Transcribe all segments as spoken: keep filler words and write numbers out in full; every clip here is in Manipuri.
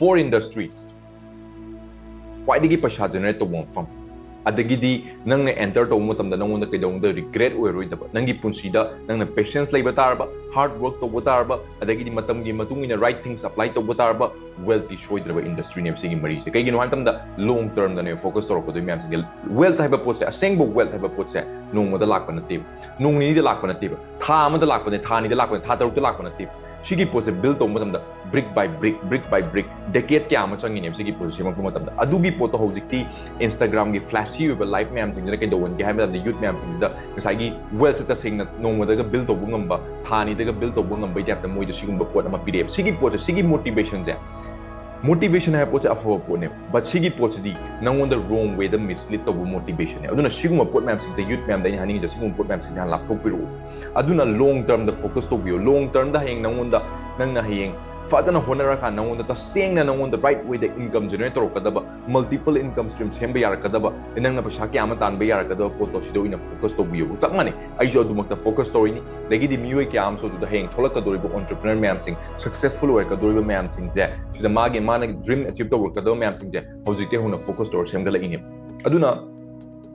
Four industries. ꯈ꯭ꯋꯥꯏꯗꯒꯤ ꯄꯩꯁꯥ generate ꯇꯧꯕ ꯃꯐꯝ, ꯑꯗꯒꯤꯗꯤ ꯅꯪꯅ enter ꯇꯧꯕ ꯃꯇꯝꯗ ꯅꯪꯉꯣꯟꯗ ꯀꯩꯗꯧꯅꯨꯡꯗ regret ꯑꯣꯏꯔꯣꯏꯗꯕ, ꯅꯪꯒꯤ ꯄꯨꯟꯁꯤꯗ ꯅꯪꯅ patience ꯂꯩꯕ ꯇꯥꯔꯕ, hard work ꯇꯧꯕ ꯇꯥꯔꯕ, ꯑꯗꯒꯤꯗꯤ ꯃꯇꯝꯒꯤ ꯃꯇꯨꯡ ꯏꯟꯅ right things apply ꯇꯧꯕ ꯇꯥꯔꯕ, wealthꯇꯤ ꯁꯣꯏꯗ꯭ꯔꯕ industryꯅꯦꯕ ꯁꯤꯒꯤ ꯃꯔꯤꯁꯦ꯫ ꯀꯩꯒꯤꯅꯣ ꯍꯥꯏꯕ ꯃꯇꯝꯗ long termꯗꯅꯦ focus ꯇꯧꯔꯛꯀꯗꯣꯏ ꯃꯌꯥꯝꯁꯤꯡꯁꯦ꯫ Wealth ꯍꯥꯏꯕ ꯄꯣꯠꯁꯦ, ꯑꯁꯦꯡꯕ wealth ꯍꯥꯏꯕ ꯄꯣꯠꯁꯦ ꯅꯣꯡꯃꯗ ꯂꯥꯛꯄ ꯅꯠꯇꯦꯕ, ꯅꯣꯡ ꯅꯤꯅꯤꯗ ꯂꯥꯛꯄ ꯅꯠꯇꯦꯕ, ꯊꯥ ꯑꯃꯗ ꯂꯥꯛꯄꯅꯦ, ꯊꯥ ꯑꯅꯤꯗ ꯂꯥꯛꯄꯅꯦ, ꯊꯥ ꯇꯔꯨꯛꯇ ꯂꯥꯛꯄ ꯅꯠꯇꯦꯕ꯫ ꯁꯤꯒꯤ ꯄꯣꯠꯁꯦ build ꯇꯧꯕ ꯃꯇꯝꯗ brick by brick, brick by brick, decade ꯀꯌꯥ ꯑꯃ ꯆꯪꯉꯤꯅꯦꯕ ꯁꯤꯒꯤ ꯄꯣꯠꯁꯦ ꯁꯦꯝꯃꯛꯄ ꯃꯇꯝꯗ꯫ ꯑꯗꯨꯒꯤ ꯄꯣꯠꯇꯣ ꯍꯧꯖꯤꯛꯇꯤ Instagramꯒꯤ flashy ꯑꯣꯏꯕ life ꯃꯌꯥꯝꯁꯤꯡꯁꯤꯅ ꯀꯩꯗꯧꯍꯟꯒꯦ ꯍꯥꯏꯕ ꯃꯇꯝꯗ youth ꯃꯌꯥꯝꯁꯤꯡꯁꯤꯗ ꯉꯁꯥꯏꯒꯤ wealthꯁꯦ ꯇꯁꯦꯡꯅ ꯅꯣꯡꯃꯗꯒ build ꯇꯧꯕ ꯉꯝꯕ, ꯊꯥ ꯑꯅꯤꯗꯒ build ꯇꯧꯕ ꯉꯝꯕꯒꯤ typeꯇ ꯃꯣꯏꯗ ꯁꯤꯒꯨꯝꯕ ꯄꯣꯠ ꯑꯃ ꯄꯤꯔꯛꯑꯦꯕ꯫ ꯁꯤꯒꯤ ꯄꯣꯠꯁꯦ, ꯁꯤꯒꯤ motivationꯁꯦ, motivation ꯍꯥꯏꯕ ꯄꯣꯠꯁꯦ ꯑꯐꯕ ꯄꯣꯠꯅꯦꯕ, but ꯁꯤꯒꯤ ꯄꯣꯠꯁꯤꯗꯤ ꯅꯪꯉꯣꯟꯗ wrong wayꯗ mislead ꯇꯧꯕ motivationꯅꯦ꯫ ꯑꯗꯨꯅ ꯁꯤꯒꯨꯝꯕ ꯄꯣꯠ ꯃꯌꯥꯝꯁꯤꯡꯁꯦ youth ꯃꯌꯥꯝꯗ ꯑꯩꯅ ꯍꯥꯏꯅꯤꯡꯉꯤꯁꯦ, ꯁꯤꯒꯨꯝꯕ ꯄꯣꯠ ꯃꯌꯥꯝꯁꯤꯡꯁꯦ ꯍꯥꯟꯅ ꯂꯥꯞꯊꯣꯛꯄꯤꯔꯛꯑꯣ꯫ ꯑꯗꯨꯅ long termꯗ focus ꯇꯧꯕꯤꯌꯣ꯫ Long termꯗ ꯍꯌꯦꯡ ꯅꯪꯉꯣꯟꯗ, ꯅꯪꯅ ꯍꯌꯦꯡ ꯐꯖꯅ ꯍꯣꯠꯅꯔꯀꯥꯟꯗ ꯅꯪꯉꯣꯟꯗ ꯇꯁꯦꯡꯅ ꯅꯪꯉꯣꯟꯗ right wayꯗ income generate ꯇꯧꯔꯛꯀꯗꯕ, multiple income stream ꯁꯦꯝꯕ ꯌꯥꯔꯛꯀꯗꯕ, ꯅꯪꯅ ꯄꯩꯁꯥ ꯀꯌꯥ ꯑꯃ ꯇꯥꯟꯕ ꯌꯥꯔꯛꯀꯗꯕ ꯄꯣꯠꯇꯣ ꯁꯤꯗ ꯑꯣꯏꯅ focus ꯇꯧꯕꯤꯌꯣ꯫ ꯆꯞ ꯃꯥꯟꯅꯩ, ꯑꯩꯁꯨ ꯑꯗꯨꯃꯛꯇ focus ꯇꯧꯔꯤꯅꯤ꯫ ꯑꯗꯒꯤꯗꯤ ꯃꯤꯑꯣꯏ ꯀꯌꯥ ꯑꯃꯁꯨ ꯑꯗꯨꯗ ꯍꯌꯦꯡ ꯊꯣꯛꯂꯛꯀꯗꯧꯔꯤꯕ entrepreneur ꯃꯌꯥꯝꯁꯤꯡ, successful ꯑꯣꯏꯔꯛꯀꯗꯧꯔꯤꯕ ꯃꯌꯥꯝꯁꯤꯡꯁꯦ, ꯁꯤꯗ ꯃꯥꯒꯤ, ꯃꯥꯅ dream achieve ꯇꯧꯔꯛꯀꯗꯕ ꯃꯌꯥꯝꯁꯤꯡꯁꯦ ꯍꯧꯖꯤꯛꯇꯤ ꯍꯧꯅ focus ꯇꯧꯔ ꯁꯦꯝꯒꯠꯂꯛꯏꯅꯦꯕ꯫ ꯑꯗꯨꯅ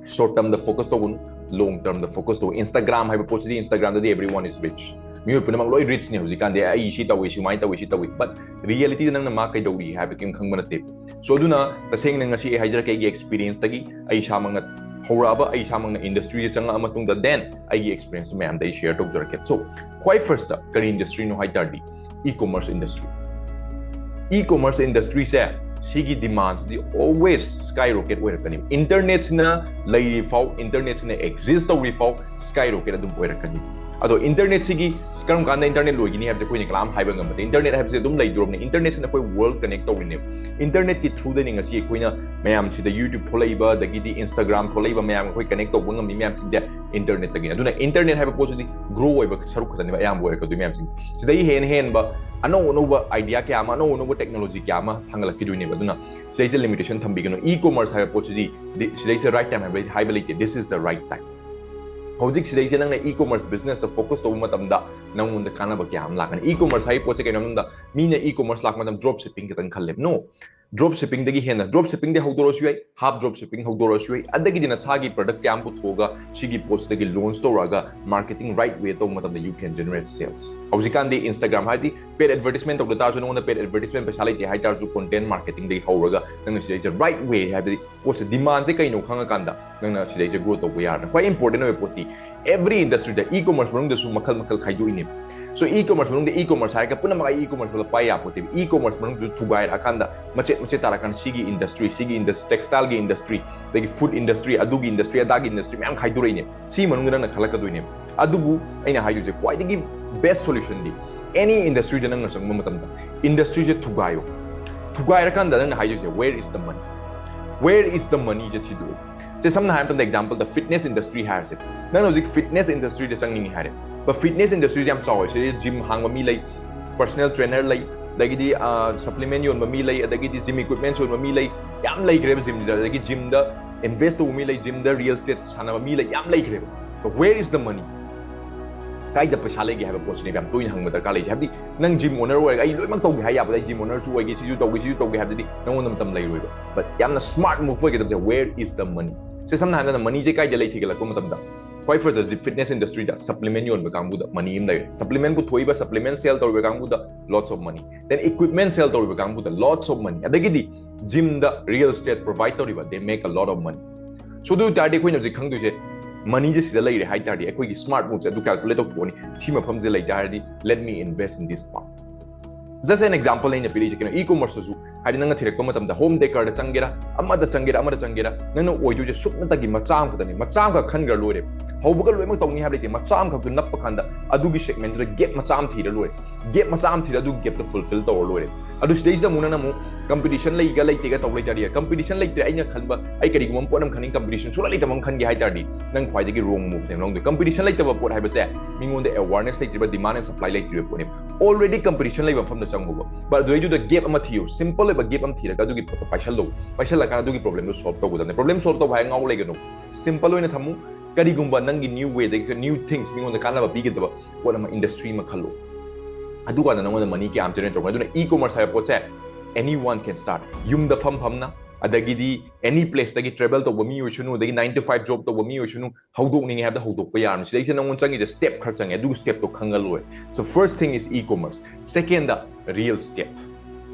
short termꯗ focus ꯇꯧꯒꯅꯨ, long termꯗ focus ꯇꯧ꯫ Instagram ꯍꯥꯏꯕ ꯄꯣꯠꯁꯤꯗꯤ, Instagramꯗꯗꯤ everyone is rich, ꯃꯤꯑꯣꯏ ꯄꯨꯝꯅꯃꯛ ꯂꯣꯏ richꯅꯦ ꯍꯧꯖꯤꯛꯀꯥꯟꯗꯤ꯫ "ꯑꯩ ꯁꯤ ꯇꯧꯏ, ꯁꯨꯃꯥꯏꯅ ꯇꯧꯏ, ꯁꯤ ꯇꯧꯏ", but realityꯗ ꯅꯪꯅ ꯃꯥ ꯀꯩꯗꯧꯔꯤ ꯍꯥꯏꯕ ꯀꯩꯝ ꯈꯪꯕ ꯅꯠꯇꯦ꯫ So ꯑꯗꯨꯅ ꯇꯁꯦꯡꯅ ꯉꯁꯤ ꯑꯩ ꯍꯥꯏꯖꯔꯛꯀꯦ ꯑꯩꯒꯤ experienceꯇꯒꯤ, ꯑꯩ ꯏꯁꯥꯃꯛꯅ ꯍꯧꯔꯛꯑꯕ, ꯑꯩ ꯏꯁꯥꯃꯛꯅ industryꯗ ꯆꯪꯉꯛꯑ ꯃꯇꯨꯡꯗ then ꯑꯩꯒꯤ experienceꯇꯨ ꯃꯌꯥꯝꯗ ꯑꯩ share ꯇꯧꯖꯔꯛꯀꯦ꯫ So ꯈ꯭ꯋꯥꯏ firstꯇ ꯀꯔꯤ industryꯅꯣ ꯍꯥꯏ ꯇꯥꯔꯗꯤ, e-commerce industry꯫ E-commerce industryꯁꯦ, ꯁꯤꯒꯤ demandꯁꯤꯗꯤ always skyrocket ꯑꯣꯏꯔꯛꯀꯅꯤ꯫ Internetꯁꯤꯅ ꯂꯩꯔꯤ ꯐꯥꯎ, internetꯁꯤꯅ exist ꯇꯧꯔꯤ ꯐꯥꯎ, skyrocket ꯑꯗꯨꯝ ꯑꯣꯏꯔꯛꯀꯅꯤ꯫ ꯑꯗꯣ internetꯁꯤꯒꯤ ꯀꯔꯝ ꯀꯥꯟꯗ internet ꯂꯣꯏꯒꯅꯤ ꯍꯥꯏꯕꯁꯦ ꯑꯩꯈꯣꯏꯅ ꯀꯅꯥꯝ ꯍꯥꯏꯕ ꯉꯝꯕ ꯅꯠꯇꯦ꯫ Internet ꯍꯥꯏꯕꯁꯦ ꯑꯗꯨꯝ ꯂꯩꯗꯣꯔꯕꯅꯤ꯫ Internetꯁꯤꯅ ꯑꯩꯈꯣꯏ world connect ꯇꯧꯔꯤꯅꯦꯕ꯫ Internetꯀꯤ throughꯗꯅꯤ ꯉꯁꯤ ꯑꯩꯈꯣꯏꯅ ꯃꯌꯥꯝꯁꯤꯗ YouTube ꯊꯣꯛꯂꯛꯏꯕ, ꯑꯗꯒꯤꯗꯤ Instagram ꯊꯣꯛꯂꯛꯏꯕ ꯃꯌꯥꯝ, ꯑꯩꯈꯣꯏ connect ꯇꯧꯕ ꯉꯝꯃꯤ ꯃꯌꯥꯝꯁꯤꯡꯁꯦ internetꯇꯒꯤꯅꯤ꯫ ꯑꯗꯨꯅ internet ꯍꯥꯏꯕ ꯄꯣꯠꯁꯤꯗꯤ grow ꯑꯣꯏꯕ ꯁꯔꯨꯛ ꯈꯛꯇꯅꯦꯕ ꯑꯌꯥꯝꯕ ꯑꯣꯏꯔꯛꯀꯗꯣꯏ ꯃꯌꯥꯝꯁꯤꯡꯁꯦ꯫ ꯁꯤꯗꯩ ꯍꯦꯟꯅ ꯍꯦꯟꯕ ꯑꯅꯧ ꯑꯅꯧꯕ idea ꯀꯌꯥ ꯑꯃ, ꯑꯅꯧ ꯑꯅꯧꯕ technology ꯀꯌꯥ ꯑꯃ ꯊꯥꯡꯒꯠꯂꯛꯈꯤꯗꯣꯏꯅꯦꯕ꯫ ꯑꯗꯨꯅ ꯁꯤꯗꯩꯁꯤꯗ limitation ꯊꯝꯕꯤꯒꯅꯨ꯫ E-commerce ꯍꯥꯏꯕ ꯄꯣꯠꯁꯤꯗꯤ ꯗꯤ-, ꯁꯤꯗꯩꯁꯤꯗ right time ꯍꯥꯏꯕ, ꯍꯥꯏꯕ ꯂꯩꯇꯦ꯫ This is the right time꯫ ꯍꯧꯖꯤꯛ ꯁꯤꯗꯩꯁꯦ ꯅꯪꯅ e-commerce business ꯇ focus ꯇꯧꯕ ꯃꯇꯝꯗ ꯅꯪꯉꯣꯟꯗ ꯀꯥꯟꯅꯕ ꯀꯌꯥ ꯑꯃ ꯂꯥꯛꯀꯅꯤ꯫ E-commerce ꯍꯥꯏꯕ ꯄꯣꯠꯁꯦ ꯀꯩꯅꯣ ꯍꯥꯏꯕꯗ ꯃꯤꯅ e-commerce ꯂꯥꯛꯄ ꯃꯇꯝꯗ drop shipping ꯈꯤꯇꯪ ꯈꯜꯂꯦꯕ꯫ No, drop shipping ꯗꯒꯤ ꯍꯦꯟꯅ, drop shipping ꯗꯤ ꯍꯧꯗꯣꯔꯛꯑꯁꯨ ꯌꯥꯏ, half drop shipping ꯍꯧꯗꯣꯔꯛꯑꯁꯨ ꯌꯥꯏ, ꯑꯗꯒꯤꯗꯤ ꯅꯁꯥꯒꯤ product ꯀꯌꯥ ꯑꯃ ꯄꯨꯊꯣꯛꯑꯒ ꯁꯤꯒꯤ ꯄꯣꯠꯁꯤꯗꯒꯤ launch ꯇꯧꯔꯛꯑꯒ marketing right way ꯇꯧꯕ ꯃꯇꯝꯗ you can generate sales꯫ ꯍꯧꯖꯤꯛꯀꯥꯟꯗꯤ Instagram ꯍꯥꯏꯗꯤ paid advertisement ꯇꯧꯗ ꯇꯥꯔꯁꯨ, ꯅꯉꯣꯟꯗ paid advertisement ꯄꯩꯁꯥ ꯂꯩꯇꯦ ꯍꯥꯏ ꯇꯥꯔꯁꯨ, content marketing ꯗꯒꯤ ꯍꯧꯔꯒ ꯅꯪꯅ ꯁꯤꯗꯩꯁꯤꯗ right way, ꯍꯥꯏꯕꯗꯤ ꯄꯣꯠꯁꯦ demand ꯁꯦ ꯀꯩꯅꯣ ꯈꯪꯉꯀꯥꯟꯗ ꯅꯪꯅ ꯁꯤꯗꯩꯁꯤꯗ grow ꯇꯧꯕ ꯌꯥꯔꯅꯤ꯫ ꯈ꯭ꯋꯥꯏ important ꯑꯣꯏꯕ ꯄꯣꯠꯇꯤ every industry ꯗ e-commerce ꯃꯅꯨꯡꯗꯁꯨ ꯃꯈꯜ ꯃꯈꯜ ꯈꯥꯏꯗꯣꯛꯏꯅꯦꯕ꯫ So e-commerce ꯃꯅꯨꯡꯗ e-commerce ꯍꯥꯏꯔꯒ ꯄꯨꯝꯅꯃꯛ ꯑꯩ e-commerce ꯄꯨꯂꯞ ꯄꯥꯏ ꯌꯥꯄꯣꯠꯇꯦꯕ꯫ E-commerce ꯃꯅꯨꯡꯗꯁꯨ ꯊꯨꯒꯥꯏꯔꯛꯑꯀꯥꯟꯗ ꯃꯆꯦꯠ ꯃꯆꯦꯠ ꯇꯥꯔꯀꯥꯟꯗ ꯁꯤꯒꯤ industry, ꯁꯤꯒꯤ industry, textile ꯒꯤ industry, ꯑꯗꯒꯤ food industry, ꯑꯗꯨꯒꯤ industry, ꯑꯗꯥꯒꯤ industry ꯃꯌꯥꯝ ꯈꯥꯏꯗꯣꯔꯛꯏꯅꯦ꯫ ꯁꯤ ꯃꯅꯨꯡꯗ ꯅꯪꯅ ꯈꯜꯂꯛꯀꯗꯣꯏꯅꯦꯕ꯫ ꯑꯗꯨꯕꯨ ꯑꯩꯅ ꯍꯥꯏꯗꯣꯏꯁꯦ ꯈ꯭ꯋꯥꯏꯗꯒꯤ best solution ꯗꯤ any industry ꯗ ꯅꯪꯅ ꯆꯪꯕ ꯃꯇꯝꯗ industry ꯁꯦ ꯊꯨꯒꯥꯏꯌꯣ꯫ ꯊꯨꯒꯥꯏꯔꯀꯥꯟꯗ ꯅꯪꯅ ꯍꯥꯏꯗꯣꯏꯁꯦ, "Where is the money? Where is the money?" ꯁꯦ ꯊꯤꯗꯣꯛꯑꯣ꯫ ꯁꯦ ꯁꯝꯅ ꯍꯥꯏꯔꯕ ꯃꯇꯝꯗ example ꯗ fitness industry ꯍꯥꯏꯔꯁꯦ꯫ ꯅꯪꯅ ꯍꯧꯖꯤꯛ fitness industry ꯗ ꯆꯪꯅꯤꯡꯉꯤ ꯍꯥꯏꯔꯦ꯫ But fitness industry ꯁꯦ ꯌꯥꯝ ꯆꯥꯎꯋꯦ꯫ ꯁꯤꯗꯩꯗ gym ꯍꯥꯡꯕ ꯃꯤ ꯂꯩ, personal trainer ꯂꯩ, ꯑꯗꯒꯤꯗꯤ, ꯑ, supplement ꯌꯣꯟꯕ ꯃꯤ ꯂꯩ, ꯑꯗꯒꯤꯗꯤ gym equipments ꯌꯣꯟꯕ ꯃꯤ ꯂꯩ, ꯌꯥꯝ ꯂꯩꯈ꯭ꯔꯦꯕ gym ꯁꯤꯗ꯫ ꯑꯗꯒꯤ gym ꯗ invest ꯇꯧꯕ ꯃꯤ ꯂꯩ, gym ꯗ real estate ꯁꯥꯟꯅꯕ ꯃꯤ ꯂꯩ, ꯌꯥꯝ ꯂꯩꯈ꯭ꯔꯦꯕ꯫ But where is the money? ꯀꯥꯏꯗ ꯄꯩꯁꯥ ꯂꯩꯒꯦ ꯍꯥꯏꯕ ꯄꯣꯠꯁꯤꯅꯦꯕ ꯌꯥꯝ ꯇꯣꯏꯅ ꯍꯪꯕ ꯗꯔꯀꯥꯔ ꯂꯩꯁꯦ꯫ ꯍꯥꯏꯕꯗꯤ ꯅꯪ gym owner ꯑꯣꯏꯔꯒ ꯑꯩ ꯂꯣꯏꯅꯃꯛ ꯇꯧꯒꯦ ꯍꯥꯏ ꯌꯥꯕꯗ, ꯑꯩ gym owner ꯁꯨ ꯑꯣꯏꯒꯦ, ꯁꯤꯁꯨ ꯇꯧꯒꯦ, ꯁꯤꯁꯨ ꯇꯧꯒꯦ ꯍꯥꯏꯕꯗꯗꯤ ꯅꯪꯉꯣꯟꯗ ꯃꯇꯝ ꯂꯩꯔꯣꯏꯕ꯫ But ꯌꯥꯝꯅ smart move ꯑꯣꯏꯒꯗꯕꯁꯦ, where is the money? ꯁꯦ ꯁꯝꯅ ꯍꯥꯏꯔꯕꯗ money ꯁꯦ ꯀꯥꯏꯗ ꯂꯩ ꯊꯤꯒꯠꯂꯛꯄ ꯃꯇꯝꯗ, ꯈ꯭ꯋꯥꯏ first ꯗ fitness industry ꯗ supplement ꯌꯣꯟꯕ ꯀꯥꯡꯕꯨꯗ money ꯑꯃ ꯂꯩꯔꯦ꯫ Supplement ꯄꯨꯊꯣꯛꯏꯕ, supplement sell ꯇꯧꯔꯤꯕ ꯀꯥꯡꯕꯨꯗ lots of money꯫ Then equipment sell ꯇꯧꯔꯤꯕ ꯀꯥꯡꯕꯨꯗ lots of money꯫ ꯑꯗꯒꯤꯗꯤ gym ꯗ real estate provide ꯇꯧꯔꯤꯕ, they make a lot of money꯫ So ꯑꯗꯨ ꯑꯣꯏ ꯇꯥꯔꯗꯤ ꯑꯩꯈꯣꯏꯅ ꯍꯧꯖꯤꯛ ꯈꯪꯗꯣꯏꯁꯦ, money ꯁꯦ ꯁꯤꯗ ꯂꯩꯔꯦ ꯍꯥꯏ ꯇꯥꯔꯗꯤ, ꯑꯩꯈꯣꯏꯒꯤ smart move ꯁꯦ ꯑꯗꯨ calculate ꯇꯧꯊꯣꯛꯑꯅꯤ꯫ ꯁꯤ ꯃꯐꯝꯁꯦ ꯂꯩ ꯇꯥꯔꯗꯤ, let me invest in this part꯫ Just an example ꯑꯩꯅ ꯄꯤꯔꯛꯏꯁꯦ ꯀꯩꯅꯣ, e-commerce ꯇꯁꯨ ꯍꯥꯏꯗꯤ ꯅꯪꯅ ꯊꯤꯔꯛꯄ ꯃꯇꯝꯗ home decor ꯗ ꯆꯪꯒꯦꯔꯥ, ꯑꯃꯗ ꯆꯪꯒꯦꯔꯥ, ꯑꯃꯗ ꯆꯪꯒꯦꯔꯥ, ꯅꯪꯅ ꯑꯣꯏꯗꯣꯏꯁꯦ ꯁꯨꯞꯅꯇꯒꯤ ꯃꯆꯥ ꯑꯃꯈꯛꯇꯅꯤ꯫ ꯃꯆꯥ ꯑꯃꯈꯛ ꯈꯟꯈ꯭ꯔ ꯂꯣꯏꯔꯦ꯫ ꯍꯧꯕꯒ ꯂꯣꯏꯅꯃꯛ ꯇꯧꯅꯤ ꯍꯥꯏꯕ ꯂꯩꯇꯦ꯫ ꯃꯆꯥ ꯑꯃꯈꯛꯇꯨ ꯅꯞꯄ ꯀꯥꯟꯗ ꯑꯗꯨꯒꯤ segment ꯇꯨꯗ gap ꯃꯆꯥ ꯑꯃ ꯊꯤꯔ ꯂꯣꯏꯔꯦ꯫ Gap ꯃꯆꯥ ꯑꯃ ꯊꯤꯔ ꯑꯗꯨꯒꯤ gap ꯇꯣ fulfill ꯇꯧꯔ ꯂꯣꯏꯔꯦ꯫ ꯑꯗꯨ ꯁꯤꯗꯩꯁꯤꯗ ꯑꯃꯨꯛ ꯅꯪꯅ ꯑꯃꯨꯛ competition ꯂꯩꯒ ꯂꯩꯇꯦꯒ ꯇꯧ ꯂꯩꯇꯥꯔꯗꯤ, competition ꯂꯩꯇ꯭ꯔꯦ, ꯑꯩꯅ ꯈꯟꯕ, ꯑꯩ ꯀꯔꯤꯒꯨꯝꯕ ꯑꯃ ꯄꯣꯠ ꯑꯃ ꯈꯟꯅꯤꯡ, competition ꯁꯨꯡꯂꯩ ꯂꯩꯇꯕ ꯑꯃ ꯈꯟꯒꯦ ꯍꯥꯏ ꯇꯥꯔꯗꯤ, ꯅꯪ ꯈ꯭ꯋꯥꯏꯗꯒꯤ wrong move ꯅꯦꯕ ꯂꯧꯗꯣꯏ꯫ Competition ꯂꯩꯇꯕ ꯄꯣꯠ ꯍꯥꯏꯕꯁꯦ ꯃꯤꯉꯣꯟꯗ awareness ꯂꯩꯇ꯭ꯔꯤꯕ, demand and supply ꯂꯩꯇ꯭ꯔꯤꯕ ꯄꯣꯠꯅꯦꯕ꯫ Already competition ꯂꯩꯕ ꯃꯐꯝꯗ ꯆꯪꯉꯨꯕ, but ꯑꯗꯨꯗꯩꯗꯨꯗ gap ꯑꯃ ꯊꯤꯌꯨ, simple ꯑꯣꯏꯕ gap ꯑꯃ ꯊꯤꯔꯒ ꯑꯗꯨꯒꯤ ꯄꯣꯠꯇꯣ ꯄꯥꯏꯁꯜꯂꯣ꯫ ꯄꯥꯏꯁꯜꯂꯀꯥꯟꯗ ꯑꯗꯨꯒꯤ problem ꯗꯣ solve ꯇꯧꯒꯗꯕꯅꯦ꯫ Problem solve ꯇꯧꯕ ꯍꯥꯏ ꯉꯥꯎ ꯂꯩꯒꯅꯨ, simple ꯑꯣꯏꯅ ꯊꯝꯃꯨ꯫ ꯀꯔꯤꯒꯨꯝꯕ ꯅꯪꯒꯤ new way ꯗꯒꯤ new things, ꯃꯤꯉꯣꯟꯗ ꯀꯥꯟꯅꯕ ꯄꯤꯒꯗꯕ ꯄꯣꯠ ꯑꯃ, industry ꯑꯃ ꯈꯜꯂꯨ꯫ ꯑꯗꯨꯀꯥꯟꯗ ꯅꯉꯣꯟꯗ money ꯀꯌꯥ ꯑꯃ generate ꯇꯧꯔꯛꯀꯅꯤ꯫ ꯑꯗꯨꯅ e-commerce ꯍꯥꯏꯕ ꯄꯣꯠꯁꯦ anyone can start. ꯌꯨꯝꯗ ꯐꯝ ꯐꯝꯅ, ꯑꯗꯒꯤꯗꯤ any place ꯇꯒꯤ travel ꯇꯧꯕ ꯃꯤ ꯑꯣꯏꯁꯅꯨ, ꯑꯗꯒꯤ nine to five job ꯇꯧꯕ ꯃꯤ ꯑꯣꯏꯁꯅꯨ, ꯍꯧꯗꯣꯛꯅꯤꯡꯉꯦ ꯍꯥꯏꯕꯗ ꯍꯧꯗꯣꯛꯄ ꯌꯥꯔꯝꯅꯤ꯫ ꯁꯤꯗꯩꯁꯤꯗ ꯅꯉꯣꯟꯗ ꯆꯪꯉꯤꯁꯦ step ꯈꯔ ꯆꯪꯉꯦ, ꯑꯗꯨꯒꯤ step to ꯈꯪꯍꯜꯂꯣꯏ꯫ So first thing is e-commerce. Second, real estate.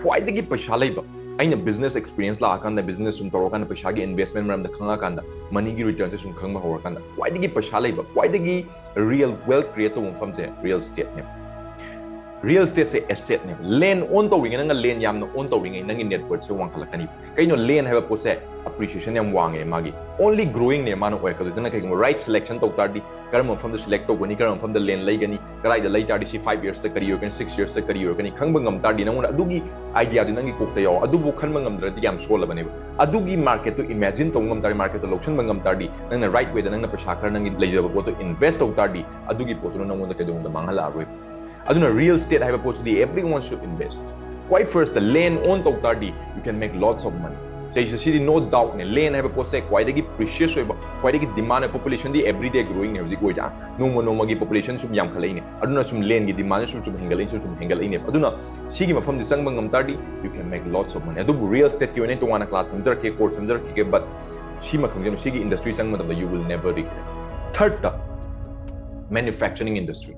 ꯈ꯭ꯋꯥꯏꯗꯒꯤ ꯄꯩꯁꯥ ꯂꯩꯕ, ꯑꯩꯅ business experience ꯂꯥꯛꯑꯀꯥꯟꯗ, business ꯁꯨꯝ ꯇꯧꯔꯀꯥꯟꯗ, ꯄꯩꯁꯥꯒꯤ investment ꯃꯔꯝꯗ ꯈꯪꯉꯀꯥꯟꯗ, money ꯒꯤ return ꯁꯦ ꯁꯨꯝ ꯈꯪꯕ ꯍꯧꯔꯀꯥꯟꯗ, ꯈ꯭ꯋꯥꯏꯗꯒꯤ ꯄꯩꯁꯥ ꯂꯩꯕ, ꯈ꯭ꯋꯥꯏꯗꯒꯤ real wealth create ꯇꯧꯕ ꯃꯐꯝꯁꯦ real estate ꯅꯦ꯫ Real estate ꯁꯦ asset ꯅꯦ꯫ Land own ꯇꯧꯔꯤꯉꯩ, ꯅꯪꯅ land ꯌꯥꯝꯅ own ꯇꯧꯔꯤꯉꯩ, ꯅꯪꯒꯤ net worth ꯁꯦ ꯋꯥꯡꯈꯠꯂꯛꯀꯅꯤ꯫ ꯀꯩꯅꯣ, land ꯍꯥꯏꯕ ꯄꯣꯠꯁꯦ appreciation ꯌꯥꯝ ꯋꯥꯡꯉꯦ ꯃꯥꯒꯤ, only growing ꯅꯦ ꯃꯥꯅ ꯑꯣꯏꯔꯛꯀꯗꯣꯏꯁꯦ꯫ ꯅꯪꯅ ꯀꯩꯒꯨꯝꯕ right selection ꯇꯧ ꯇꯥꯔꯗꯤ, ꯀꯔꯝꯕ ꯃꯐꯝꯗ select ꯇꯧꯒꯅꯤ, ꯀꯔꯝꯕ ꯃꯐꯝꯗ land ꯂꯩꯒꯅꯤ, ꯀꯗꯥꯏꯗ ꯂꯩ ꯇꯥꯔꯗꯤ ꯁꯤ five years ꯇ ꯀꯔꯤ ꯑꯣꯏꯔꯛꯀꯅꯤ, six years ꯇ ꯀꯔꯤ ꯑꯣꯏꯔꯛꯀꯅꯤ ꯈꯪꯕ ꯉꯝ ꯇꯥꯔꯗꯤ, ꯅꯪꯉꯣꯟꯗ ꯑꯗꯨꯒꯤ idea ꯗꯨ ꯅꯪꯒꯤ ꯀꯣꯛꯇ ꯌꯥꯎꯔꯣ꯫ ꯑꯗꯨꯕꯨ ꯈꯟꯕ ꯉꯝꯗ꯭ꯔꯗꯤ ꯌꯥꯝ ꯁꯣꯜꯂꯕꯅꯦꯕ꯫ ꯑꯗꯨꯒꯤ market ꯇꯨ imagine ꯇꯧꯕ ꯉꯝ ꯇꯥꯔꯗꯤ, market ꯇꯨ ꯂꯧꯁꯤꯟꯕ ꯉꯝ ꯇꯥꯔꯗꯤ, ꯅꯪꯅ right way ꯗ ꯅꯪꯅ ꯄꯩꯁꯥ ꯈꯔ ꯅꯪꯒꯤ ꯂꯩꯖꯕ ꯄꯣꯠꯇꯣ invest ꯇꯧ ꯇꯥꯔꯗꯤ, ꯑꯗꯨꯒꯤ ꯄꯣꯠꯇꯨꯅ ꯅꯪꯉꯣꯟꯗ ꯀꯩꯗꯧꯅꯨꯡꯗ ꯃꯥꯡꯍꯜꯂꯛꯑꯔꯣꯏ꯫ ꯑꯗꯨꯅ real estate ꯍꯥꯏꯕ ꯄꯣꯠꯁꯤꯗꯤ everyone should invest. ꯈ꯭ꯋꯥꯏ first ꯇ land own ꯇꯧ ꯇꯥꯔꯗꯤ, you can make lots of money. ꯁꯤꯁꯦ, ꯁꯤꯗꯤ no doubt ꯅꯦ꯫ Land ꯍꯥꯏꯕ ꯄꯣꯠꯁꯦ ꯈ꯭ꯋꯥꯏꯗꯒꯤ precious ꯑꯣꯏꯕ, ꯈ꯭ꯋꯥꯏꯗꯒꯤ demand ꯑꯣꯏꯕ, population ꯗꯤ every day growing ꯅꯦ ꯍꯧꯖꯤꯛ ꯑꯣꯏꯔꯤꯁꯦ꯫ ꯅꯣꯡꯃ ꯅꯣꯡꯃꯒꯤ population ꯁꯨꯝ ꯌꯥꯝꯈꯠꯂꯛꯏꯅꯦ꯫ ꯑꯗꯨꯅ ꯁꯨꯝ land ꯒꯤ demand ꯁꯨꯝ ꯁꯨꯝ ꯍꯦꯟꯒꯠꯂꯛꯏ, ꯁꯨꯝ ꯁꯨꯝ ꯍꯦꯟꯒꯠꯂꯛꯏꯅꯦꯕ꯫ ꯑꯗꯨꯅ ꯁꯤꯒꯤ ꯃꯐꯝꯁꯤ ꯆꯪꯕ ꯉꯝ ꯇꯥꯔꯗꯤ, you can make lots of money. ꯑꯗꯨꯕꯨ real estate ꯀꯤ ꯑꯣꯏꯅ ꯑꯩ ꯇꯣꯉꯥꯟꯅ class ꯁꯦꯝꯖꯔꯛꯀꯦ, course ꯁꯦꯝꯖꯔꯛꯈꯤꯒꯦ, but ꯁꯤꯃ ꯈꯪꯖꯧ, ꯁꯤꯒꯤ industry ꯆꯪꯕ ꯃꯇꯝꯗ you will never regret. Third ꯇ, manufacturing industry.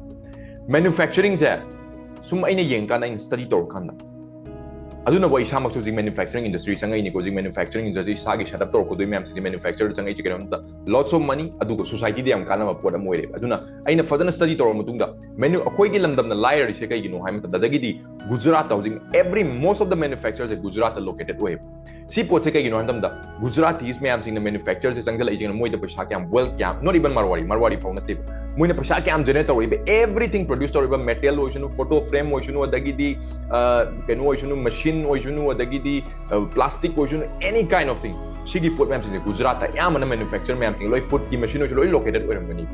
Manufacturing ꯁꯦ ꯁꯨꯝ ꯑꯩꯅ ꯌꯦꯡꯀꯥꯟꯗ, ꯑꯩꯅ study ꯇꯧꯔꯀꯥꯟꯗ, ꯑꯗꯨꯅꯕꯨ ꯑꯩ ꯏꯁꯥꯃꯛꯁꯨ ꯍꯧꯖꯤꯛ manufacturing industry ꯆꯪꯉꯛꯏꯅꯤꯀꯣ꯫ ꯍꯧꯖꯤꯛ manufacturing industry ꯏꯁꯥꯒꯤ set up ꯇꯧꯔꯛꯀꯗꯣꯏ ꯃꯌꯥꯝꯁꯤꯗꯤ, manufacture ꯆꯪꯉꯛꯏꯁꯦ ꯀꯩꯅꯣꯝꯇ lots of money, ꯑꯗꯨꯒ society ꯗ ꯌꯥꯝ ꯀꯥꯟꯅꯕ ꯄꯣꯠ ꯑꯃ ꯑꯣꯏꯔꯦꯕ꯫ ꯑꯗꯨꯅ ꯑꯩꯅ ꯐꯖꯅ study ꯇꯧꯔꯕ ꯃꯇꯨꯡꯗ, manu-, ꯑꯩꯈꯣꯏꯒꯤ ꯂꯝꯗꯝꯅ ꯂꯥꯏꯔꯔꯤꯁꯦ ꯀꯩꯒꯤꯅꯣ ꯍꯥꯏꯕ ꯃꯇꯝꯗ, ꯑꯗꯒꯤꯗꯤ ꯒꯨꯖꯔꯥꯠꯇ ꯍꯧꯖꯤꯛ every most of the manufacture say ꯒꯨꯖꯔꯥꯠꯇ located ꯑꯣꯏꯌꯦꯕ꯫ ꯁꯤ ꯄꯣꯠꯁꯦ ꯀꯩꯒꯤꯅꯣ ꯍꯥꯏꯕ ꯃꯇꯝꯗ, Gujaratis ꯃꯌꯥꯝꯁꯤꯡꯅ manufacture ꯁꯦ ꯆꯪꯁꯤꯜꯂꯛꯏꯁꯤꯅ ꯃꯣꯏꯗ ꯄꯩꯁꯥ ꯀꯌꯥꯝ, wealth ꯀꯌꯥꯝ, not even Marwari, Marwari ꯐꯥꯎ ꯅꯠꯇꯦꯕ, ꯃꯣꯏꯅ ꯄꯩꯁꯥ ꯀꯌꯥꯝ generate ꯇꯧꯔꯛꯏꯕ, everything produce ꯇꯧꯔꯤꯕ, metal ꯑꯣꯏꯁꯅꯨ, photo frame ꯑꯣꯏꯁꯅꯨ, ꯑꯗꯒꯤꯗꯤ, ꯑ, ꯀꯩꯅꯣ ꯑꯣꯏꯁꯅꯨ, machine ꯑꯣꯏꯁꯅꯨ, ꯑꯗꯒꯤꯗꯤ, ꯑ, plastic ꯑꯣꯏꯁꯅꯨ, any kind of thing, ꯁꯤꯒꯤ ꯄꯣꯠ ꯃꯌꯥꯝꯁꯤꯡꯁꯦ ꯒꯨꯖꯔꯥꯠꯇ ꯑꯌꯥꯝꯕꯅ manufacture ꯃꯌꯥꯝꯁꯤꯡ ꯂꯣꯏ, food ꯀꯤ machine ꯑꯣꯏꯁꯨ ꯂꯣꯏ located ꯑꯣꯏꯔꯝꯒꯅꯤ꯫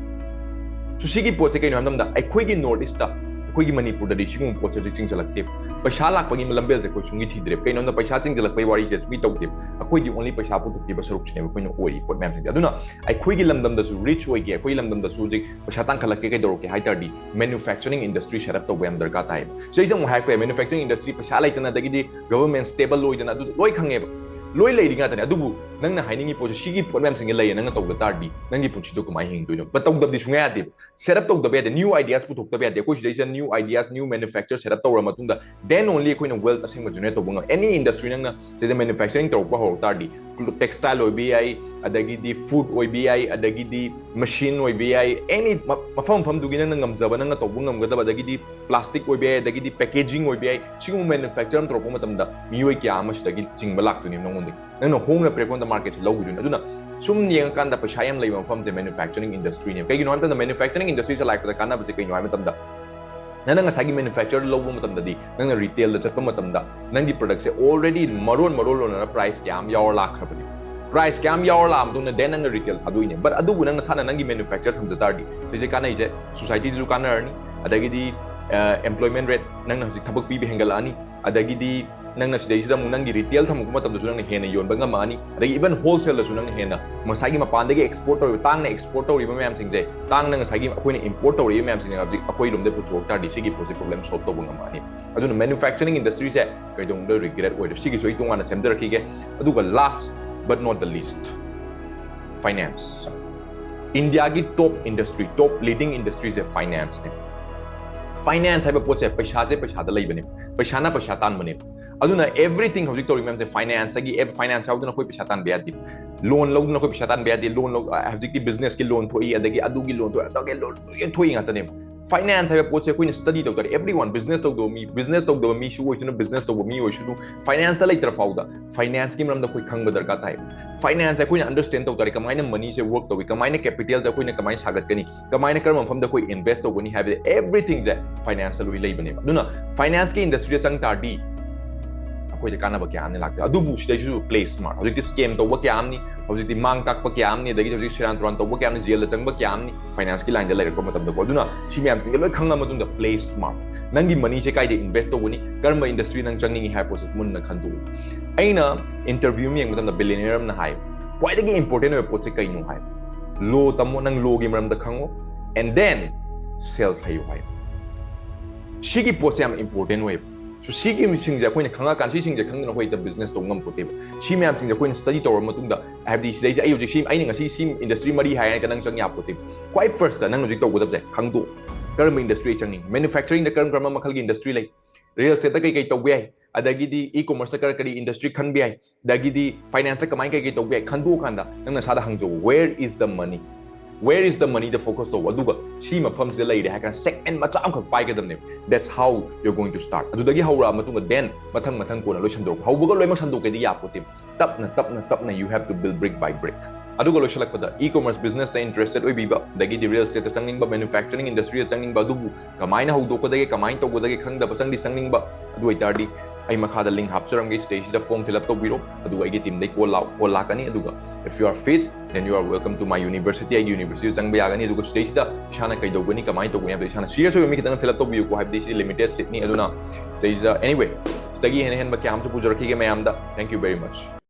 So ꯁꯤꯒꯤ ꯄꯣꯠꯁꯦ ꯀꯩꯅꯣ ꯍꯥꯏꯕ ꯃꯇꯝꯗ, ꯑꯩꯈꯣꯏꯒꯤ North East ꯇ, ꯑꯩꯈꯣꯏꯒꯤ ꯃꯅꯤꯄꯨꯔꯗꯗꯤ ꯁꯤꯒꯨꯝꯕ ꯄꯣꯠꯁꯦ ꯍꯧꯖꯤꯛ ꯆꯤꯡꯁꯤꯜꯂꯛꯇꯦ꯫ ꯄꯩꯁꯥ ꯂꯥꯛꯄꯒꯤ ꯂꯝꯕꯦꯜꯁꯦ ꯑꯩꯈꯣꯏ ꯁꯨꯡꯒꯤ ꯊꯤꯗ꯭ꯔꯦꯕ꯫ ꯀꯩꯅꯣꯗ ꯄꯩꯁꯥ ꯆꯤꯡꯁꯤꯜꯂꯛꯄꯒꯤ ꯋꯥꯔꯤꯁꯦ ꯁꯨꯡꯒꯤ ꯇꯧꯗꯦꯕ꯫ ꯑꯩꯈꯣꯏꯗꯤ only ꯄꯩꯁꯥ ꯄꯨꯊꯣꯛꯈꯤꯕ ꯁꯔꯨꯛꯁꯤꯅꯦꯕ ꯑꯩꯈꯣꯏꯅ ꯑꯣꯏꯔꯤ ꯄꯣꯠ ꯃꯌꯥꯝꯁꯤꯡꯁꯦ꯫ ꯑꯗꯨꯅ ꯑꯩꯈꯣꯏꯒꯤ ꯂꯝꯗꯝꯗꯁꯨ rich ꯑꯣꯏꯒꯦ, ꯑꯩꯈꯣꯏꯒꯤ ꯂꯝꯗꯝꯗꯁꯨ ꯍꯧꯖꯤꯛ ꯄꯩꯁꯥ ꯇꯥꯟꯈꯠꯂꯛꯀꯦ ꯀꯩꯗꯧꯔꯛꯀꯦ ꯍꯥꯏ ꯇꯥꯔꯗꯤ manufacturing industry set up ꯇꯧꯕ ꯌꯥꯝ ꯗꯔꯀꯥꯔ ꯇꯥꯏꯌꯦꯕ꯫ ꯁꯤꯗꯩꯁꯤꯗ ꯑꯃꯨꯛ ꯍꯥꯏꯔꯛꯄ ꯌꯥꯏ, manufacturing industry ꯄꯩꯁꯥ ꯂꯩꯇꯅ, ꯑꯗꯒꯤꯗꯤ government stable ꯑꯣꯏꯗꯅ, ꯑꯗꯨ ꯂꯣꯏ ꯈꯪꯉꯦꯕ, ꯂꯣꯏ ꯂꯩꯔꯤ ꯉꯥꯛꯇꯅꯦ꯫ ꯑꯗꯨꯕꯨ ꯅꯪꯅ ꯍꯥꯏꯅꯤꯡꯉꯤ ꯄꯣꯠꯁꯦ, ꯁꯤꯒꯤ ꯄꯣꯠ ꯃꯌꯥꯝꯁꯤꯡꯁꯦ ꯂꯩꯌꯦ, ꯅꯪꯅ ꯇꯧꯗ ꯇꯥꯔꯗꯤ ꯅꯪꯒꯤ ꯄꯨꯟꯁꯤꯗꯣ ꯀꯃꯥꯏꯅ ꯍꯤꯡꯗꯣꯏꯅꯣ? But ꯇꯧꯗꯕꯗꯤ ꯁꯨꯡꯌꯥ ꯌꯥꯗꯦꯕ꯫ Set up ꯇꯧꯗꯕ ꯌꯥꯗꯦ, new ideas ꯄꯨꯊꯣꯛꯇꯕ ꯌꯥꯗꯦ꯫ ꯑꯩꯈꯣꯏ ꯁꯤꯗꯩꯁꯤꯗ new ideas, new manufacture set up ꯇꯧꯔ ꯃꯇꯨꯡꯗ then only ꯑꯩꯈꯣꯏꯅ wealth ꯑꯁꯦꯡꯕ generate ꯇꯧꯕ ꯉꯝꯃꯤ꯫ Any industry ꯅꯪꯅ ꯁꯤꯗ manufacturing ꯇꯧꯔꯛꯄ ꯍꯧꯔꯛ ꯇꯥꯔꯗꯤ, textile ꯑꯣꯏꯕ ꯌꯥꯏ, ꯑꯗꯒꯤꯗꯤ food ꯑꯣꯏꯕ ꯌꯥꯏ, ꯑꯗꯒꯤꯗꯤ machine ꯑꯣꯏꯕ ꯌꯥꯏ, any ꯃ-, ꯃꯐꯝ ꯃꯐꯝꯗꯨꯒꯤ ꯅꯪꯅ ꯉꯝꯖꯕ, ꯅꯪꯅ ꯇꯧꯕ ꯉꯝꯒꯗꯕ, ꯑꯗꯒꯤꯗꯤ plastic ꯑꯣꯏꯕ ꯌꯥꯏ, ꯑꯗꯒꯤꯗꯤ packaging ꯑꯣꯏꯕ ꯌꯥꯏ꯫ ꯁꯤꯒꯨꯝꯕ manufacture ꯑꯃ ꯇꯧꯔꯛꯄ ꯃꯇꯝꯗ ꯃꯤꯑꯣꯏ ꯀꯌꯥ ꯑꯃ ꯁꯤꯗꯒꯤ ꯆꯤꯡꯕ ꯂꯥꯛꯇꯣꯏꯅꯦꯕ ꯅꯉꯣꯟꯗꯒꯤ꯫ ꯅꯪꯅ ꯍꯣꯡꯅ ꯄꯤꯔꯛꯄ ꯃꯇꯝꯗ marketꯁꯦ ꯂꯧꯈꯤꯗꯣꯏꯅꯦ꯫ ꯑꯗꯨꯅ ꯁꯨꯝ ꯌꯦꯡꯉꯀꯥꯟꯗ ꯄꯩꯁꯥ ꯌꯥꯝ ꯂꯩꯕ ꯃꯐꯝꯁꯦ manufacturing industryꯅꯦ꯫ ꯀꯩꯒꯤꯅꯣ ꯍꯥꯏꯕ ꯃꯇꯝꯗ manufacturing industryꯁꯦ ꯂꯥꯛꯄꯗ ꯀꯥꯟꯅꯕꯁꯦ ꯀꯩꯅꯣ ꯍꯥꯏꯕ ꯃꯇꯝꯗ, ꯅꯪꯅ ꯉꯁꯥꯏꯒꯤ manufacture ꯂꯧꯕ ꯃꯇꯝꯗꯗꯤ ꯅꯪꯅ retailꯗ ꯆꯠꯄ ꯃꯇꯝꯗ ꯅꯪꯒꯤ productꯁꯦ already ꯃꯔꯣꯟ ꯃꯔꯣꯟ ꯂꯣꯟꯅꯅ price ꯀꯌꯥ ꯑꯃ ꯌꯥꯎꯔ ꯂꯥꯛꯈ꯭ꯔꯕꯅꯦ꯫ Price ꯀꯌꯥ ꯑꯃ ꯌꯥꯎꯔ ꯂꯥꯛꯑ ꯃꯇꯨꯡꯗ then ꯅꯪꯅ retail ꯊꯥꯗꯣꯛꯏꯅꯦ꯫ But ꯑꯗꯨꯕꯨ ꯅꯪ ꯅꯁꯥꯅ ꯅꯪꯒꯤ manufacture ꯊꯝꯖ ꯇꯥꯔꯗꯤ ꯁꯤꯁꯦ ꯀꯥꯟꯅꯩꯁꯦ, societyꯗꯁꯨ ꯀꯥꯟꯅꯔꯅꯤ, ꯑꯗꯒꯤꯗꯤ employment rate, ꯅꯪꯅ ꯍꯧꯖꯤꯛ ꯊꯕꯛ ꯄꯤꯕ ꯍꯦꯟꯒꯠꯂꯛꯑꯅꯤ, ꯑꯗꯒꯤꯗꯤ ꯅꯪꯅ ꯁꯤꯗꯩꯁꯤꯗ ꯑꯃꯨꯛ ꯅꯪꯒꯤ retail ꯊꯝꯃꯛꯄ ꯃꯇꯝꯗꯁꯨ ꯅꯪꯅ ꯍꯦꯟꯅ ꯌꯣꯟꯕ ꯉꯝꯃꯛꯑꯅꯤ꯫ ꯑꯗꯒꯤ even wholesaleꯗꯁꯨ ꯅꯪꯅ ꯍꯦꯟꯅ ꯉꯁꯥꯏꯒꯤ ꯃꯄꯥꯟꯗꯒꯤ export ꯇꯧꯔꯤꯕ, ꯇꯥꯡꯅ export ꯇꯧꯔꯤꯕ ꯃꯌꯥꯝꯁꯤꯡꯁꯦ, ꯇꯥꯡꯅ ꯉꯁꯥꯏꯒꯤ ꯑꯩꯈꯣꯏꯅ import ꯇꯧꯔꯤꯕ ꯃꯌꯥꯝꯁꯤꯡꯁꯦ ꯍꯧꯖꯤꯛ ꯑꯩꯈꯣꯏ ꯂꯣꯝꯗ ꯄꯨꯊꯣꯛ ꯇꯥꯔꯗꯤ ꯁꯤꯒꯤ ꯄꯣꯠꯁꯦ problem solve ꯇꯧꯕ ꯉꯝꯃꯛꯑꯅꯤ꯫ ꯑꯗꯨꯅ manufacturing industryꯁꯦ ꯀꯩꯗꯧꯅꯨꯡꯗ regret ꯑꯣꯏꯔꯣꯏ꯫ ꯁꯤꯒꯤꯁꯨ ꯑꯩ ꯇꯣꯉꯥꯟꯅ ꯁꯦꯝꯖꯔꯛꯈꯤꯒꯦ꯫ ꯑꯗꯨꯒ last but not the least, finance꯫ Indiaꯒꯤ top industry, top leading industryꯁꯦ financeꯅꯦ꯫ Finance ꯍꯥꯏꯕ ꯄꯣꯠꯁꯦ, ꯄꯩꯁꯥꯁꯦ ꯄꯩꯁꯥꯗ ꯂꯩꯕꯅꯦ, ꯄꯩꯁꯥꯅ ꯄꯩꯁꯥ ꯇꯥꯟꯕꯅꯦ꯫ ꯑꯗꯨꯅ everything ꯍꯧꯖꯤꯛ ꯇꯧꯔꯤ ꯃꯌꯥꯝꯁꯦ financeꯇꯒꯤ, finance ꯌꯥꯎꯗꯅ ꯑꯩꯈꯣꯏ ꯄꯩꯁꯥ ꯇꯥꯟꯕ ꯌꯥꯗꯦ꯫ Loan ꯂꯧꯗꯅ ꯑꯩꯈꯣꯏ ꯄꯩꯁꯥ ꯇꯥꯟꯕ ꯌꯥꯗꯦ꯫ Loan ꯂꯧ-, ꯍꯧꯖꯤꯛꯇꯤ businessꯀꯤ loan ꯊꯣꯛꯏ, ꯑꯗꯒꯤ ꯑꯗꯨꯒꯤ loan ꯊꯣꯛꯏ, ꯑꯗꯨꯒꯤ loan ꯂꯣꯏ ꯊꯣꯛꯏ ꯉꯥꯛꯇꯅꯦꯕ꯫ Finance ꯍꯥꯏꯕ ꯄꯣꯠꯁꯦ ꯑꯩꯈꯣꯏꯅ study ꯇꯧ ꯇꯥꯔꯗꯤ, everyone, business ꯇꯧꯗꯕ ꯃꯤ, business ꯇꯧꯗꯕ ꯃꯤꯁꯨ ꯑꯣꯏꯁꯅꯨ, business ꯇꯧꯕ ꯃꯤ ꯑꯣꯏꯁꯅꯨ, financeꯇ ꯂꯩꯇ꯭ꯔ ꯐꯥꯎꯗ financeꯀꯤ ꯃꯔꯝꯗ ꯑꯩꯈꯣꯏ ꯈꯪꯕ ꯗꯔꯀꯥꯔ ꯇꯥꯏ꯫ Financeꯁꯦ ꯑꯩꯈꯣꯏꯅ understand ꯇꯧ ꯇꯥꯔꯗꯤ, ꯀꯃꯥꯏꯅ moneyꯁꯦ work ꯇꯧꯏ, ꯀꯃꯥꯏꯅ capitalꯁꯦ ꯑꯩꯈꯣꯏꯅ ꯀꯃꯥꯏꯅ ꯁꯥꯒꯠꯀꯅꯤ, ꯀꯃꯥꯏꯅ ꯀꯔꯝꯕ ꯃꯐꯝꯗ ꯑꯩꯈꯣꯏ invest ꯇꯧꯒꯅꯤ ꯍꯥꯏꯕꯁꯦ, everythingꯁꯦ financeꯇ ꯂꯣꯏ ꯂꯩꯕꯅꯦꯕ꯫ ꯑꯗꯨꯅ financeꯀꯤ industryꯗ ꯆꯪ ꯇꯥꯔꯗꯤ ꯑꯩꯈꯣꯏꯗ ꯀꯥꯟꯅꯕ ꯀꯌꯥ ꯑꯃ ꯂꯥꯛꯇꯣꯏ꯫ ꯑꯗꯨꯕꯨ ꯁꯤꯗꯩꯁꯤꯁꯨ play smart꯫ ꯍꯧꯖꯤꯛꯇꯤ scam ꯇꯧꯕ ꯀꯌꯥ ꯑꯃꯅꯤ, ꯍꯧꯖꯤꯛꯇꯤ ꯃꯥꯡ ꯇꯥꯛꯄ ꯀꯌꯥ ꯑꯃꯅꯤ, ꯑꯗꯒꯤꯗꯤ ꯍꯧꯖꯤꯛ ꯁꯦꯔꯥꯟ ꯇꯨꯔꯥꯟ ꯇꯧꯕ ꯀꯌꯥ ꯑꯃꯅꯤ, jailꯗ ꯆꯪꯕ ꯀꯌꯥ ꯑꯃꯅꯤ, financeꯀꯤ lineꯗ ꯂꯩꯔꯛꯄ ꯃꯇꯝꯗꯀꯣ꯫ ꯑꯗꯨꯅ ꯁꯤ ꯃꯌꯥꯝꯁꯤꯡꯁꯦ ꯂꯣꯏ ꯈꯪꯉ ꯃꯇꯨꯡꯗ play smart꯫ ꯅꯪꯒꯤ moneyꯁꯦ ꯀꯥꯏꯗ invest ꯇꯧꯒꯅꯤ, ꯀꯔꯝꯕ industry ꯅꯪ ꯆꯪꯅꯤꯡꯉꯤ ꯍꯥꯏꯕ ꯄꯣꯠꯁꯦ ꯃꯨꯟꯅ ꯈꯟꯗꯣꯛꯎ꯫ ꯑꯩꯅ interview ꯑꯃ ꯌꯦꯡꯕ ꯃꯇꯝꯗ billionaire ꯑꯃꯅ ꯍꯥꯏ, ꯈ꯭ꯋꯥꯏꯗꯒꯤ important ꯑꯣꯏꯕ ꯄꯣꯠꯁꯦ ꯀꯩꯅꯣ ꯍꯥꯏ? Law ꯇꯝꯃꯣ, ꯅꯪ lawꯒꯤ ꯃꯔꯝꯗ ꯈꯪꯉꯣ, and then sales ꯍꯩꯌꯨ ꯍꯥꯏ꯫ ꯁꯤꯒꯤ ꯄꯣꯠꯁꯦ ꯌꯥꯝ important ꯑꯣꯏꯌꯦꯕ꯫ So ꯁꯤꯒꯤ ꯁꯤꯡꯁꯦ ꯑꯩꯈꯣꯏꯅ ꯈꯪꯉꯀꯥꯟꯗ, ꯁꯤꯁꯤꯡꯁꯦ ꯈꯪꯗꯅ ꯑꯩꯈꯣꯏ ꯍꯦꯛꯇ business ꯇꯧꯕ ꯉꯝꯄꯣꯠꯇꯦꯕ꯫ ꯁꯤ ꯃꯌꯥꯝꯁꯤꯡꯁꯦ ꯑꯩꯈꯣꯏꯅ study ꯇꯧꯔꯕ ꯃꯇꯨꯡꯗ, ꯍꯥꯏꯕꯗꯤ ꯁꯤꯗꯩꯁꯦ ꯑꯩ ꯍꯧꯖꯤꯛ ꯁꯤ, ꯑꯩꯅ ꯉꯁꯤ ꯁꯤ industry ꯃꯔꯤ ꯍꯥꯏꯔꯒ ꯅꯪ ꯆꯪ ꯌꯥꯄꯣꯠꯇꯦꯕ꯫ ꯈ꯭ꯋꯥꯏ firstꯇ ꯅꯪ ꯍꯧꯖꯤꯛ ꯇꯧꯒꯗꯕꯁꯦ ꯈꯪꯗꯣꯛ, ꯀꯔꯝꯕ industry ꯑꯩ ꯆꯪꯅꯤꯡꯉꯤ? Manufacturingꯗ ꯀꯔꯝ ꯀꯔꯝꯕ ꯃꯈꯜꯒꯤ industry ꯂꯩ? Real estateꯇ ꯀꯩ ꯀꯩ ꯇꯧꯕ ꯌꯥꯏ? ꯑꯗꯒꯤꯗꯤ e-commerceꯇ ꯀꯔꯤ ꯀꯔꯤ industry ꯈꯟꯕ ꯌꯥꯏ? ꯑꯗꯒꯤꯗꯤ financeꯇ ꯀꯃꯥꯏ ꯀꯩ ꯀꯩ ꯇꯧꯕ ꯌꯥꯏ? ꯈꯟꯗꯣꯛꯑꯀꯥꯟꯗ ꯅꯪ ꯅꯁꯥꯗ ꯍꯪꯖꯧ, where is the money? Where is the moneyꯗ focus ꯇꯧ, ꯑꯗꯨꯒ ꯁꯤ ꯃꯐꯝꯁꯤꯗ ꯂꯩꯔꯦ ꯍꯥꯏ ꯀꯥꯟꯗ segment ꯃꯆꯥ ꯑꯃꯈꯛ ꯄꯥꯏꯒꯗꯕꯅꯦꯕ꯫ That's how you're going to start. ꯑꯗꯨꯗꯒꯤ ꯍꯧꯔꯛꯑ ꯃꯇꯨꯡꯗ then ꯃꯊꯪ ꯃꯊꯪ ꯀꯣꯟꯅ ꯂꯣꯏ ꯁꯟꯗꯣꯔꯛꯄ꯫ ꯍꯧꯕꯒ ꯂꯣꯏꯅꯃꯛ ꯁꯟꯗꯣꯛꯀꯦꯗꯤ ꯌꯥꯄꯣꯠꯇꯦ꯫ ꯇꯞꯅ ꯇꯞꯅ ꯇꯞꯅ you have to build brick by brick꯫ ꯑꯗꯨꯒ ꯂꯣꯏꯁꯤꯜꯂꯛꯄꯗ e-commerce businessꯇ interested ꯑꯣꯏꯕꯤꯕ, ꯑꯗꯒꯤꯗꯤ real estateꯇ ꯆꯪꯅꯤꯡꯕ, manufacturing industryꯗ ꯆꯪꯅꯤꯡꯕ, ꯑꯗꯨꯕꯨ ꯀꯃꯥꯏꯅ ꯍꯧꯗꯣꯛꯀꯗꯒꯦ, ꯀꯃꯥꯏꯅ ꯇꯧꯒꯗꯒꯦ ꯈꯪꯗꯕ, ꯆꯪꯗꯤ ꯆꯪꯅꯤꯡꯕ, ꯑꯗꯨ ꯑꯣꯏꯇꯥꯔꯗꯤ ꯑꯩ ꯃꯈꯥꯗ link ꯍꯥꯞꯆꯔꯝꯒꯦ, ꯁꯤꯗꯩꯁꯤꯗ form fill up ꯇꯧꯕꯤꯔꯣ, ꯑꯗꯨꯒ ꯑꯩꯒꯤ teamꯗꯩ call ꯂꯥꯛ-, call ꯂꯥꯛꯀꯅꯤ꯫ ꯑꯗꯨꯒ if you are fit, then you are welcome to my university, ꯑꯩꯒꯤ universityꯗ ꯆꯪꯕ ꯌꯥꯒꯅꯤ꯫ ꯑꯗꯨꯒ ꯁꯤꯗꯩꯁꯤꯗ ꯏꯁꯥꯅ ꯀꯩꯗꯧꯒꯅꯤ, ꯀꯃꯥꯏꯅ ꯇꯧꯒꯅꯤ ꯍꯥꯏꯕꯗꯣ ꯏꯁꯥꯅ serious ꯑꯣꯏꯕ ꯃꯤ ꯈꯤꯇꯪ fill up ꯇꯧꯕꯤꯌꯨꯀꯣ, ꯍꯥꯏꯕꯗꯤ ꯁꯤꯗꯤ limited seatꯅꯤ꯫ ꯑꯗꯨꯅ ꯁꯤꯗꯩꯁꯤꯗ anyway, ꯁꯤꯗꯒꯤ ꯍꯦꯟꯅ ꯍꯦꯟꯕ ꯀꯌꯥ ꯑꯃꯁꯨ ꯄꯨꯖꯔꯛꯈꯤꯒꯦ ꯃꯌꯥꯝꯗ꯫ Thank you very much.